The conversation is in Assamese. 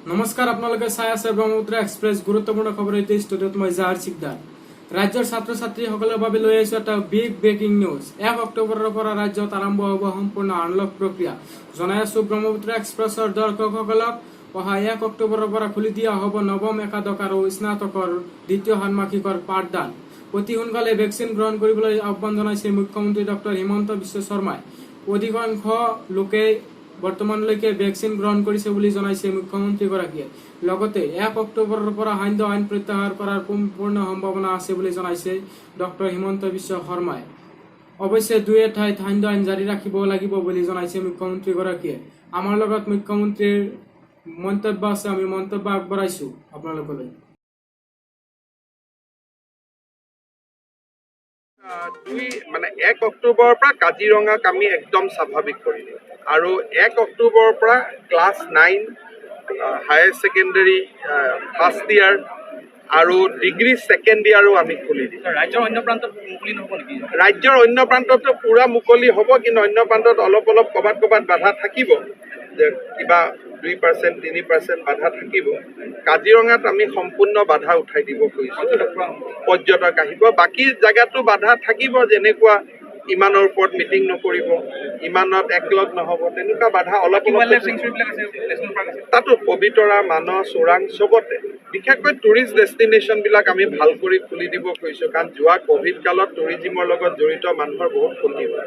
নমস্কাৰ, আপোনালোকে চাই আছে ব্ৰহ্মপুত্ৰ এক্সপ্ৰেছ। গুৰুত্বপূৰ্ণ খবৰ এইটো। ষ্টুডিঅ'ত মই জাহাৰ চিকদাৰ। ৰাজ্যৰ ছাত্ৰ ছাত্ৰীসকলৰ বাবে লৈ আহিছো এটা বিগ ব্ৰেকিং নিউজ। 1 অক্টোবৰৰ পৰা ৰাজ্যত আৰম্ভ হ'ব সম্পূৰ্ণ আনলক প্ৰক্ৰিয়া। জনাই আছো ব্ৰহ্মপুত্ৰ এক্সপ্ৰেছৰ দৰ্শকসকলক, অহা 1 অক্টোবৰৰ পৰা খুলি দিয়া হ'ব নৱম, একাদশ আৰু স্নাতকৰ দ্বিতীয় ষান্মাসিকৰ পাঠদান। অতি সোনকালে ভেকচিন গ্ৰহণ কৰিবলৈ আহ্বান জনাইছে মুখ্যমন্ত্ৰী ডক্টৰ হিমন্ত বিশ্ব শৰ্মাই। অধিকাংশ লোকে বৰ্তমানলৈকে ভেকচিন গ্ৰহণ কৰিছে বুলি জনাইছে মুখ্যমন্ত্ৰীগৰাকীয়ে। লগতে 1 অক্টোবৰৰ পৰা সান্ধ্য আইন প্ৰত্যাহাৰ কৰাৰ সম্পূৰ্ণ সম্ভাৱনা আছে বুলি জনাইছে ডক্টৰ হিমন্ত বিশ্ব শৰ্মাই। অৱশ্যে দুই এঠাইত সান্ধ্য আইন জাৰি ৰাখিব লাগিব বুলি জনাইছে মুখ্যমন্ত্ৰীগৰাকীয়ে। আমাৰ লগত মুখ্যমন্ত্ৰীৰ মন্তব্য আছে, আমি মন্তব্য আগবঢ়াইছো আপোনালোকলৈ। দুই মানে 1 অক্টোবৰৰ পৰা কাজিৰঙাক আমি একদম স্বাভাৱিক কৰি দিম আৰু 1 অক্টোবৰৰ পৰা class 9, higher secondary first year আৰু ডিগ্ৰী ছেকেণ্ড ইয়াৰো আমি খুলি দিম। ৰাজ্যৰ অন্য প্ৰান্তত মুকলি নহ'ব নেকি? ৰাজ্যৰ অন্য প্ৰান্ততো পূৰা মুকলি হ'ব, কিন্তু অন্য প্ৰান্তত অলপ অলপ ক'ৰবাত ক'ৰবাত বাধা থাকিব যে কিবা 2%, 3% বাধা থাকিব। কাজিৰঙাত আমি সম্পূৰ্ণ বাধা উঠাই দিব খুজিছোঁ। পৰ্যটক আহিব। বাকী জেগাতো বাধা থাকিব, যেনেকুৱা ইমানৰ ওপৰত মিটিং নকৰিব, ইমানত একলগ নহ'ব, তেনেকুৱা বাধা অলপ অলপ। ৱাইল্ড লাইফ চেংচুৰীবিলাক আছে, নেশ্যনেল পাৰ্ক আছে। তাতো পবিতৰা, মানস, ওৰাং চবতে, বিশেষকৈ টুৰিষ্ট ডেষ্টিনেশ্যনবিলাক আমি ভাল কৰি খুলি দিব খুজিছোঁ, কাৰণ যোৱা ক'ভিড কালত টুৰিজিমৰ লগত জড়িত মানুহৰ বহুত ক্ষতি হ'ল।